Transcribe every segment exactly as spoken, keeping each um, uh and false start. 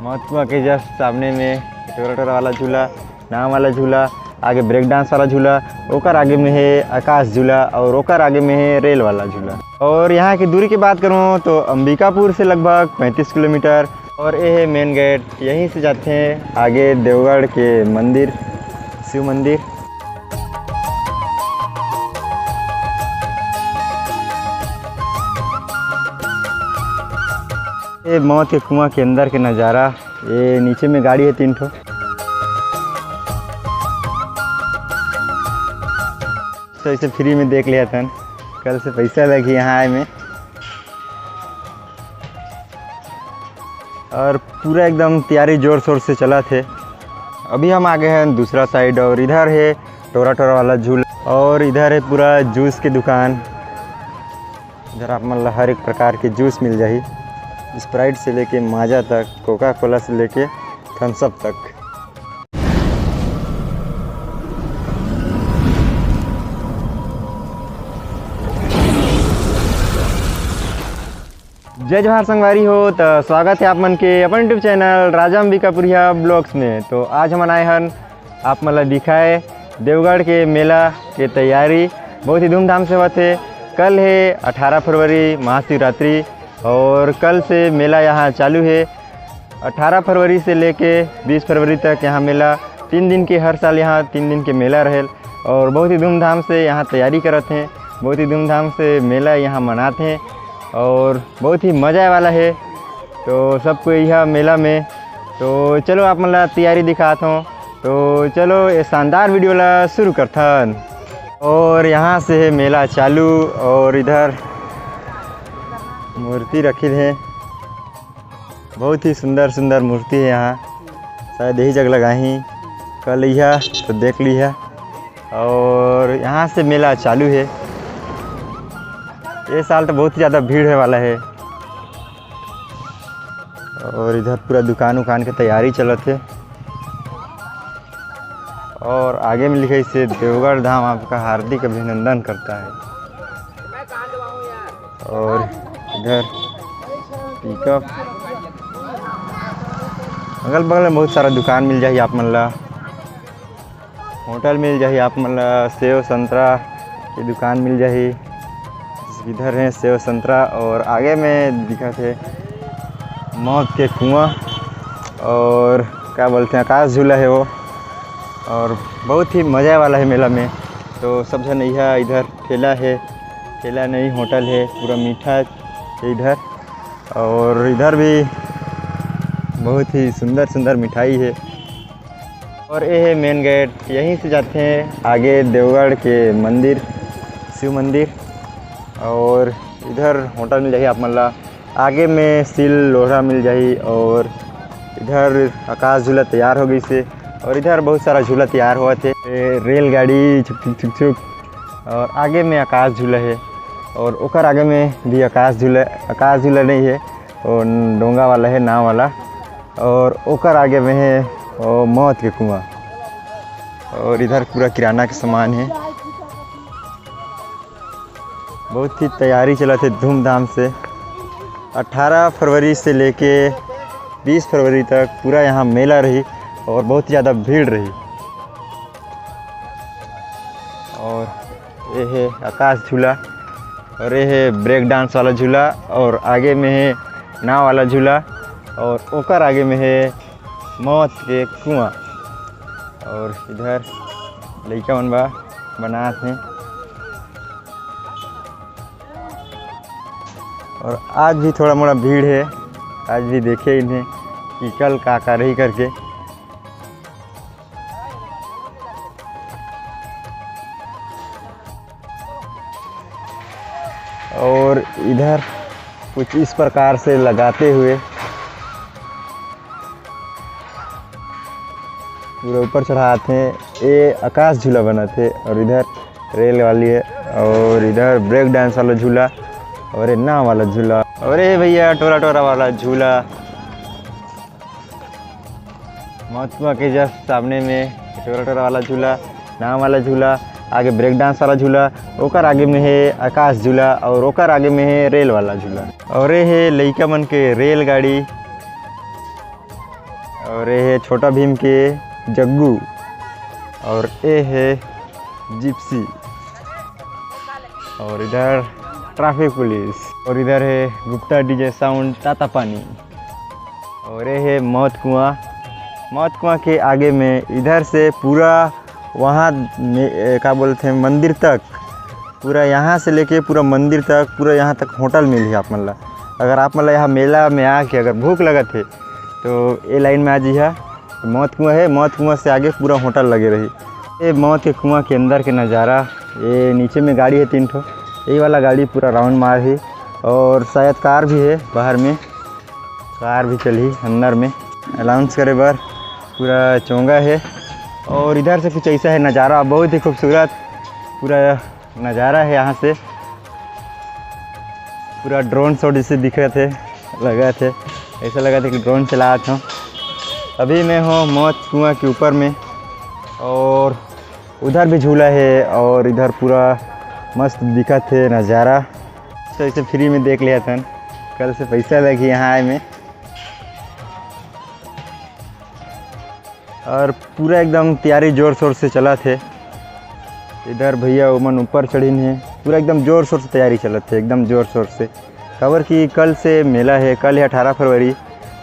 मौत कुआं के जस्ट सामने में टोरा टोरा वाला झूला, नाव वाला झूला, आगे ब्रेक डांस वाला झूला, ओकर आगे में है आकाश झूला और ओकर आगे में है रेल वाला झूला। और यहाँ की दूरी की बात करूँ तो अंबिकापुर से लगभग पैंतीस किलोमीटर। और ये है मेन गेट, यहीं से जाते हैं आगे देवगढ़ के मंदिर, शिव मंदिर। ये मौत के कुआं के अंदर के नज़ारा। ये नीचे में गाड़ी है तीन ठो। तो इसे फ्री में देख लिया तन, कल से पैसा लगी यहाँ आए में। और पूरा एकदम तैयारी जोर शोर से चला थे। अभी हम आ गए हैं दूसरा साइड और इधर है टोरा टोरा वाला झूला और इधर है पूरा जूस की दुकान। इधर आप मन ला हर एक प्रकार के जूस मिल जाही, स्प्राइट से लेके माजा तक, कोका कोला से लेके थम्सअप तक। जय जोहार संगवारी हो, तो स्वागत है आप मन के अपन YouTube चैनल राजा अंबिकापुरिया ब्लॉग्स में। तो आज हमन आए हन आप मन ला दिखाए देवगढ़ के मेला के तैयारी बहुत ही धूमधाम से होत हे। कल है अठारह फरवरी महाशिवरात्रि और कल से मेला यहाँ चालू है। अठारह फरवरी से लेके बीस फरवरी तक यहाँ मेला तीन दिन के, हर साल यहाँ तीन दिन के मेला रहेल और बहुत ही धूमधाम से यहाँ तैयारी करत हैं, बहुत ही धूमधाम से मेला यहाँ मनाते हैं और बहुत ही मज़ा आए वाला है। तो सब कोई यहाँ मेला में, तो चलो आप मन ला तैयारी दिखात हूँ। तो चलो ये शानदार वीडियो ला शुरू करथन। और यहाँ से है मेला चालू और इधर मूर्ति रखी है, बहुत ही सुंदर सुंदर मूर्ति है यहाँ। शायद यही जगह लगाही, कल यह तो देख लिया। और यहाँ से मेला चालू है। ये साल तो बहुत ही ज़्यादा भीड़ है वाला है। और इधर पूरा दुकान उकान के तैयारी चलत है। और आगे में लिखा है, "इसे देवगढ़ धाम आपका हार्दिक अभिनंदन करता है।" और इधर पिकअप, अगल बगल में बहुत सारा दुकान मिल जाही आप मन ला। होटल मिल जाही आप मन ला, सेव संतरा के दुकान मिल जाही। इधर है सेव संतरा और आगे में दिखत है मौत के कुआं और का बोलते हैं, आकाश झूला है वो। और बहुत ही मज़ा वाला है मेला में। तो सब झन यहाँ इधर ठेला है, ठेला नहीं, होटल है, पूरा मीठा है इधर। और इधर भी बहुत ही सुंदर सुंदर मिठाई है। और ये है मेन गेट, यहीं से जाते हैं आगे देवगढ़ के मंदिर, शिव मंदिर। और इधर होटल मिल जाही आप मन ला, आगे में सिल लोढ़ा मिल जाही। और इधर आकाश झूला तैयार हो गई से, और इधर बहुत सारा झूला तैयार होवत हे। ये रेलगाड़ी छुक छुक छुक छुक, और आगे में आकाश झूला है, और ओकर आगे में भी आकाश झूला, आकाश झूला नहीं है, वो डोंगा वाला है, नाव वाला। और ओकर आगे में है वो मौत के कुआं। और इधर पूरा किराना के सामान है। बहुत ही तैयारी चलत है धूमधाम से। अठारह फरवरी से लेके बीस फरवरी तक पूरा यहाँ मेला रही और बहुत ज़्यादा भीड़ रही। और ये है आकाश झूला, और ये है ब्रेक डांस वाला झूला, और आगे में है नाव वाला झूला, और ओकर आगे में है मौत के कुआं। और इधर लइका मन बा बनात हैं। और आज भी थोड़ा मोड़ा भीड़ है, आज भी देखे इन्हें कि कल का का रही करके। और इधर कुछ इस प्रकार से लगाते हुए पूरा ऊपर चढ़ात हैं। ये आकाश झूला बनत हे और इधर रेल वाली है और इधर ब्रेक डांस वाला झूला और ये नाव वाला झूला और ये भैया टोरा टोरा वाला झूला। मौत कुआं के जस्ट सामने में टोरा टोरा वाला झूला, नाव वाला झूला, आगे ब्रेक डांस वाला झूला, ओकर आगे में है आकाश झूला और ओकर आगे में है रेल वाला झूला। और ये है लइका मन के रेलगाड़ी। और ये है छोटा भीम के जग्गू, और ये है जिप्सी, और इधर ट्रैफिक पुलिस, और इधर है गुप्ता डीजे साउंड ताता पानी, और ये है मौत कुआं। मौत कुआं के आगे में इधर से पूरा वहाँ में, ए, का बोलते हैं, मंदिर तक, पूरा यहाँ से लेके पूरा मंदिर तक, पूरा यहाँ तक होटल मिलही आप मन ला। अगर आप मन ला यहाँ मेला में आके अगर भूख लगत हे, तो ये लाइन में आ जिहा। मौत कुआं है, मौत कुआं से आगे पूरा होटल लगे रही। ये मौत के कुआं के अंदर के नज़ारा, ये नीचे में गाड़ी है तीन ठो, ये वाला गाड़ी पूरा राउंड मार ही, और शायद कार भी है बाहर में, कार भी चलही अंदर में। अनाउंस करे बर पूरा चोंगा है, और इधर से कुछ ऐसा है नज़ारा, बहुत ही खूबसूरत पूरा नज़ारा है। यहाँ से पूरा ड्रोन शॉट जैसे दिख रहे थे, लगा थे, ऐसा लगा था कि ड्रोन चलात हूँ। अभी मैं हूँ मौत कुआं के ऊपर में, और उधर भी झूला है, और इधर पूरा मस्त दिखत है नज़ारा। तो इसे फ्री में देख लिया था, कल से पैसा लगी यहाँ आए में। और पूरा एकदम तैयारी जोर शोर से चलत हे। इधर भैया ओमन ऊपर चढ़िन हे, पूरा एकदम जोर शोर से तैयारी चलत हे, एकदम जोर शोर से। काबर कि कल से मेला है, कल है अठारह फरवरी,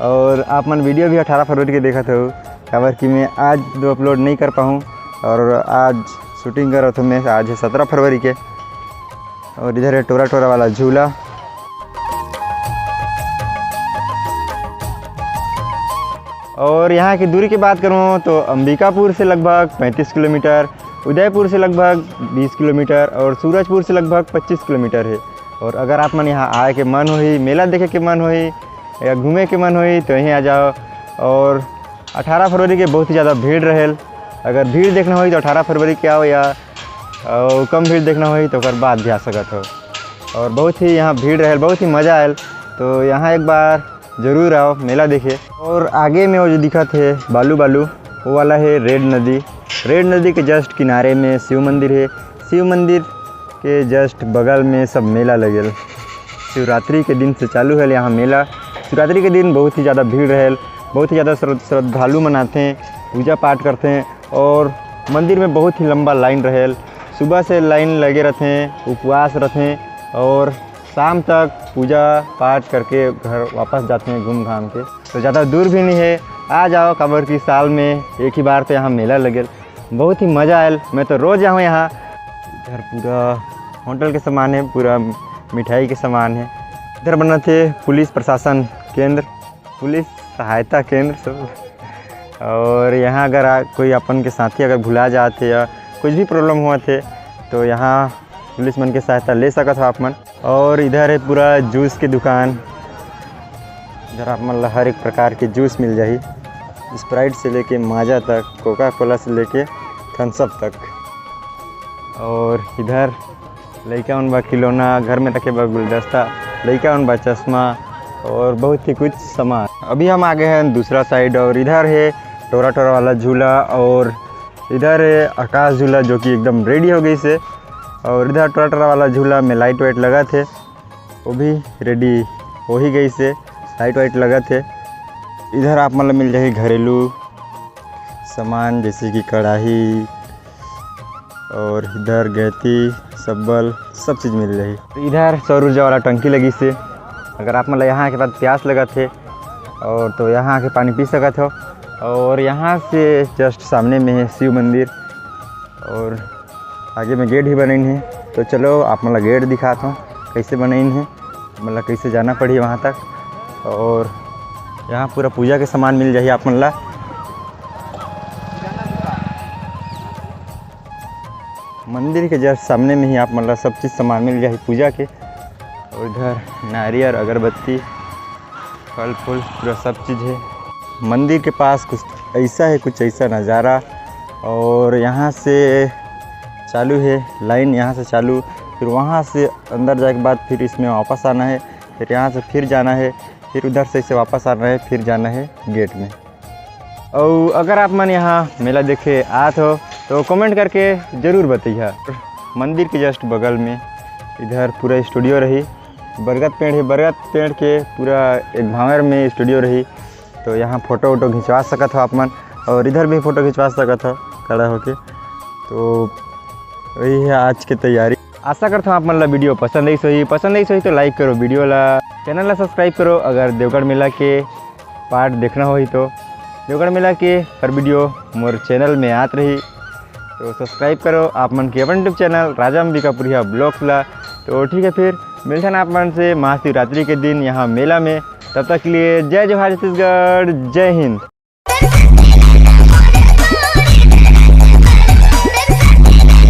और आप मन वीडियो भी अठारह फरवरी के देखत हो, काबर कि मैं आज दो अपलोड नहीं कर पाऊँ, और आज शूटिंग करत हूँ मैं, आज है सत्रह फरवरी के। और इधर है टोरा टोरा वाला झूला। और यहाँ की दूरी की बात करूँ तो अंबिकापुर से लगभग पैंतीस किलोमीटर, उदयपुर से लगभग बीस किलोमीटर और सूरजपुर से लगभग पच्चीस किलोमीटर है। और अगर आप मन यहाँ आए के मन होही, मेला देखे के मन होही या घूमे के मन होही, तो यहीं आ जाओ। और अठारह फरवरी के बहुत ही ज़्यादा भीड़ रहेल। अगर भीड़ देखना होही तो अठारह फरवरी के आओ, या और कम भीड़ देखना होही तो ओकर बाद भी आ सकत हो। और बहुत ही यहाँ भीड़ रहेल, बहुत ही मज़ा आयल, तो यहाँ एक बार जरूर आओ मेला देखे। और आगे में वो जो दिखत है बालू बालू, वो वाला है रेड नदी। रेड नदी के जस्ट किनारे में शिव मंदिर है। शिव मंदिर के जस्ट बगल में सब मेला लगेल। शिवरात्रि के दिन से चालू है यहाँ मेला। शिवरात्रि के दिन बहुत ही ज़्यादा भीड़ रहेल, बहुत ही ज़्यादा श्रद्ध-, श्रद्धालु मन आथे, पूजा पाठ करथे, और मंदिर में बहुत ही लंबा लाइन रहेल। सुबह से लाइन लगे रहथे, उपवास रहथे, और शाम तक पूजा पाठ करके घर वापस जाथे घूम घाम के। तो ज़्यादा दूर भी नहीं है, आ जाओ, काबर कि साल में एक ही बार तो यहाँ मेला लगेल। बहुत ही मज़ा आयल, मैं तो रोज़ आऊँ यहाँ। इधर पूरा होटल के सामान है, पूरा मिठाई के सामान है। इधर बनत हे पुलिस प्रशासन केंद्र, पुलिस सहायता केंद्र सब। और यहाँ अगर आ, कोई अपन के साथी अगर भुला जात हे या कुछ भी प्रॉब्लम होत हे, तो यहाँ पुलिस मन के सहायता ले सकत हो आप मन। और इधर है पूरा जूस की दुकान, इधर आप मन ला हर एक प्रकार के जूस मिल जाही, स्प्राइट से लेके माजा तक, कोका कोला से लेके थम्स अप तक। और इधर लइका मन बर खिलौना, घर में रखे बर गुलदस्ता, लइका मन बर चश्मा और बहुत ही कुछ सामान। अभी हम आ गए हैं दूसरा साइड, और इधर है टोरा टोरा वाला झूला, और इधर है आकाश झूला जो कि एकदम रेडी हो गई से, और इधर टोरा टोरा वाला झूला में लाइट वाइट लगा थे, वो भी रेडी हो ही गई से, लाइट वाइट लगा थे। इधर आप मन ला मिल जाही घरेलू सामान जैसे कि कढ़ाई, और इधर गैती, सब्बल, सब चीज़ मिल जाही। इधर सौर ऊर्जा वाला टंकी लगी से, अगर आप मन ला यहाँ के बाद प्यास लगत हे और तो यहाँ आके पानी पी सकत हो। और यहाँ से जस्ट सामने में है शिव मंदिर, और आगे में गेट भी बनाइन है। तो चलो आप मन ला गेट दिखात हूँ कैसे बनाइन है, मतलब कैसे जाना पड़ी वहाँ तक। और यहाँ पूरा पूजा के सामान मिल जाही आप मन ला। मंदिर के जस्ट सामने में ही आप मन ला सब चीज़ सामान मिल जाही पूजा के। और इधर नारियल, अगरबत्ती, फल फूल, पूरा सब चीज़ है। मंदिर के पास कुछ ऐसा है, कुछ ऐसा नज़ारा। और यहाँ से चालू है लाइन, यहाँ से चालू, फिर वहाँ से अंदर जाए के बाद फिर इसमें वापस आना है, फिर यहाँ से फिर जाना है, फिर उधर से इसे वापस आना है, फिर जाना है गेट में। और अगर आप मन यहाँ मेला देखे आत हो तो कमेंट करके ज़रूर बतैहा। मंदिर के जस्ट बगल में इधर पूरा स्टूडियो रही, बरगद पेड़ है, बरगद पेड़ के पूरा एक भांवर में स्टूडियो रही। तो यहाँ फोटो वोटो खिंचवा सकत हो आप मन, और इधर भी फोटो खिंचवा सकत हो खड़ा होके। तो वही है आज के तैयारी। आशा करता हूँ आप मन ला वीडियो पसंद आइस होही। पसंद आइस होही तो लाइक करो वीडियो ला, चैनल ला सब्सक्राइब करो अगर देवगढ़ मेला के पार्ट देखना होही तो। देवगढ़ मेला के हर वीडियो मोर चैनल में आत रही। तो सब्सक्राइब करो आप मन के अपन यूट्यूब चैनल राजा अंबिकापुरिया ब्लॉग्स ला। तो ठीक है, फिर मिलथन आप मन से महाशिवरात्रि के दिन यहाँ मेला में। तब तक के लिए जय जोहार छत्तीसगढ़, जय हिंद।